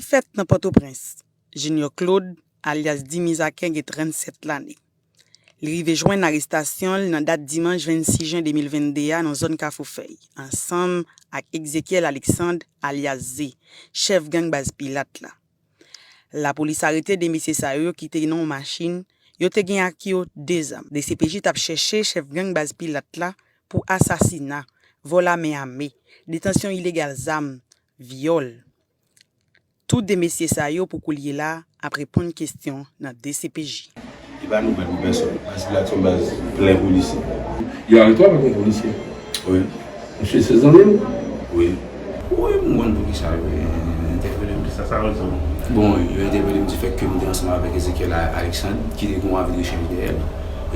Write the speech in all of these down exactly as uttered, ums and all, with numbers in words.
Fèt nan Pòtoprens. Junior Claude, alyas Dimi Zaken, gen trannsèt lane. Li rive jwenn arestasyon l nan dat dimanch vennsis jen de mil vennde a nan zòn Kafou Fèy, ansanm ak Exekiel Alexandre, alyas Ze, chèf gang Baz Pilat la. Lapolis arete de mesye sa yo ki te nan yon machin, yo te gen ak yo de zam. D C P J t ap chèche chèf gang Baz Pilat la pou asasina, vòl a men ame, detansyon ilegal zam, vyòl. Tou de mesye sa yo pou koulye la ap reponn kesyon nan D C P J. E pa nouvèl pou pèsòn. Baz Pilat se yon baz plen polisye. Yo arete w avèk yon polisye? Wi. Misye se zanmi w? Wi. Wi, m konn poukisa yo entèpele m. Sa, sa rezon? Bon, yo entèpele m di fèt ke m te ansanm avèk Ezekiel Alexandre, ki te gen yon avi de rechanj dèyè l.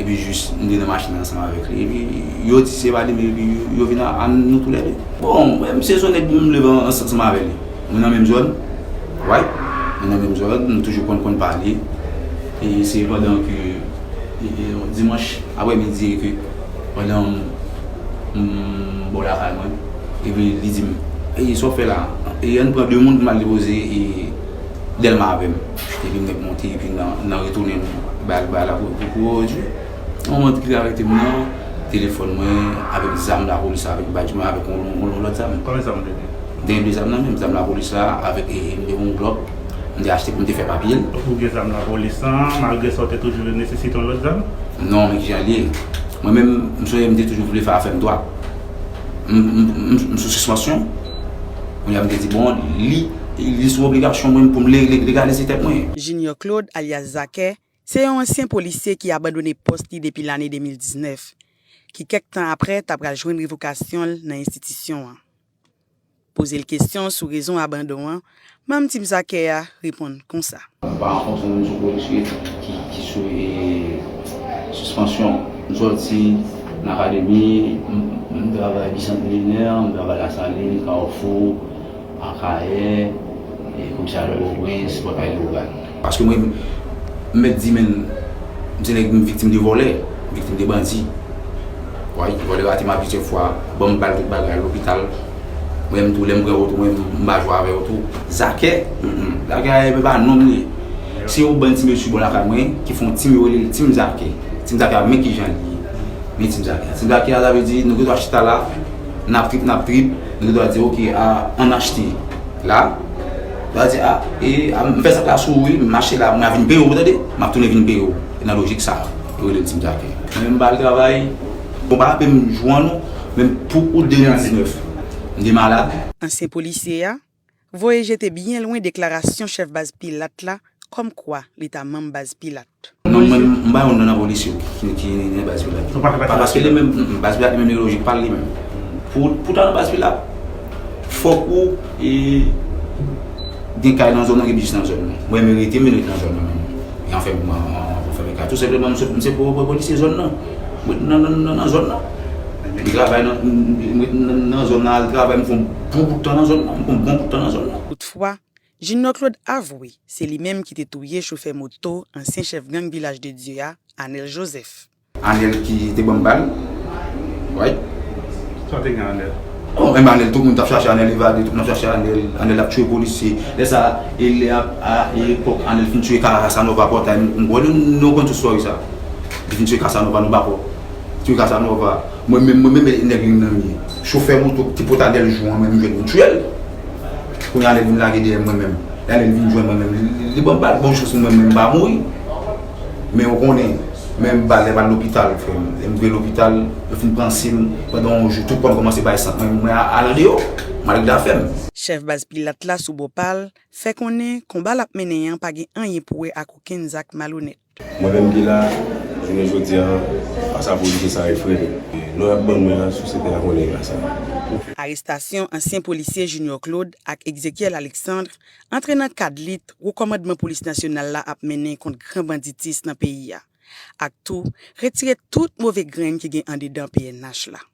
Epi jis, m te nan machin nan ansanm avèk li. Epi yo di se pa li menm, epi yo, yo vin a, a nou toulède. Bon, mwen, m se zonèt, m leve ansanm avèk li. Nou nan menm zòn. Right? Nou nan menm zòn, nou toujou konn, konn pale. E se pandan ke, e, e, dimanch aprèmidi, ke pandan m, m bò lakay mwen, epi li di m, "Ey, sa w fè la?" E ann pran de moun pou m al depoze, e, Dèlma avè m. Epi m nèk monte, epi nan, nan retounen, bay, bay la pou, pou, pou pwodui. Yon moun ki arete m nan, telefòn mwen, avèk zam lapolis la, avèk badj mwen, avèk yon, yon, yon lòt zam. Konbyen zam ou te gen? M te gen de zam nan men m, zam lapolis la, avèk, e, e, m te gen yon glòk, m te achte pou m te fè papye l. Ou gen zam lapolis lan, malgre sa, ou te toujou nesesite yon lòt zam? Non, men kijan l ye? Mwen menm, m sonje m te toujou vle fè afè m dwat. M, m, m, m sou sispansyon. Kounye a, m te di, bon, li, li sou obligasyon mwen pou m le-, le-, legalize tèt mwen. Junior Claude, alyas Zakè, se yon ansyen polisye ki abandone pòs li depi lane de mil diznèf, ki kèk tan aprè ta pral jwenn revokasyon l nan enstitisyon an. Poze l kesyon sou rezon abandon an, manm Team Zakè a reponn konsa. M pa rankontre moun sou polisye ki, ki sou, e, sispansyon. M sòti nan akademi, m, m travay Bicentenaire, m travay Lasalin, Kawfou, Akayè, e, komisarya Pòtoprens, Pòtay Leyogàn. Paske mwen, m mèt di, men, m se nèg, m viktim de vòlè, viktim de bandi. Wi, vòlè rate m a plizyè fwa, ban m bal tout bagay, al lopital. Mwen menm tou, lè m pran oto, mwen menm, m pa jwe avè yo tou. Zakè, mm, mm. Zakè a, e pa non m li ye. Se yon bann ti mesye bò lakay mwen ki fè yon tim, yo rele l Tim Zakè. Tim Zakè a, men kijan li ye. Men Tim Zakè a. Tim Zakè a, sa vle di, nou gen dwa chita la, n ap trip, n ap trip, nou gen dwa di, oke, a, ann achte. La, yo di, a, e, a, m fè zak la sou ou wi, m mache la, mwen a vin peye w, ou tande? M ap tounen vin peye w. E nan lojik sa a, yo rele l Tim Zakè. Mwen menm m pa al travay, bon, pa raple m jou an non, men pou out de mil diznèf, m te malad. Ansyen polisye a voye jete byen lwen deklarasyon chèf baz Pilat la, kòmkwa li ta manm baz Pilat. Non, mwen, m pa yon non nan polis yo ki, ki, ki nan baz Pilat. Ou pa fè pati de baz Pilat? Pa, paske li menm, mm, mm, baz Pilat li menm, li lojik pa l li menm. Pou, pou ta nan baz Pilat, fòk ou, e, gen kay nan zòn nan, gen biznis nan zòn nan. Mwen, mwen rete, mwen rete nan zòn nan menm. E anfen, mwen, mwen, mwen fèmen kay. Tou senpleman, m se, m se po-, po-, polisye zòn nan. Mwen nan, nan, nan, nan zòn nan. Mwen travay nan, mwen nan, nan zòn nan, al travay, m fè yon bon bout tan nan zòn nan. M fè yon bon bout tan nan zòn nan. Toutfwa, Junior Claude avwe se li menm ki te touye chofè moto ansyen chèf gang Vilaj de Dye a, Anèl Joseph. Anèl ki te ban m bal. Wi. Sa w te gen Anèl? Bon, menm Anèl, tout moun t ap chache Anèl evade, tout moun ap chache Anèl, Anèl ap touye polisye. Lè sa, e lè ap, a, e epòk Anèl fin touye Ka-, Casanova Pòtay, m, m kwè nou, nou konn tout story sa. Li fin touye Casanova, nou pa kwè. Touye Casanova. Mwen menm, mwen menm, e nèg li nan men. Chofè moto ki te pote Anèl jou an, mwen menm, m jwenn m touye l. Kounye a, Anèl vin lage dèyè mwen menm. Lè Anèl vin jwenn mwen menm, li, li, li ban m bal. Bon, jis mwen menm, m pa mouri. Men ou konnen, menm bal, lè m al lopital, frè m. Lè m rive lopital, yo fin panse m pandan yon jou, tout kò m kòmanse bay sant. Mwen, mwen a-, al andeyò, m al regle afè m. Chèf baz Pilat la sou bò pa l fè konnen konba l ap mennen an pa gen anyen pou wè ak okenn zak malonèt. Mwen menm ki la, jounen jodi a, fas a polisye sa efrennen. Lòd ap ban mwen an, sosyete a konnen e pa sa. Arestasyon ansyen polisye Junior Claude ak Exekiel Alexandre antre nan kad lit wo kòmandman polis nasyonal la ap mennen kont gran banditis nan peyi a, ak tou retire tout move grenn ki gen andedan P N H la.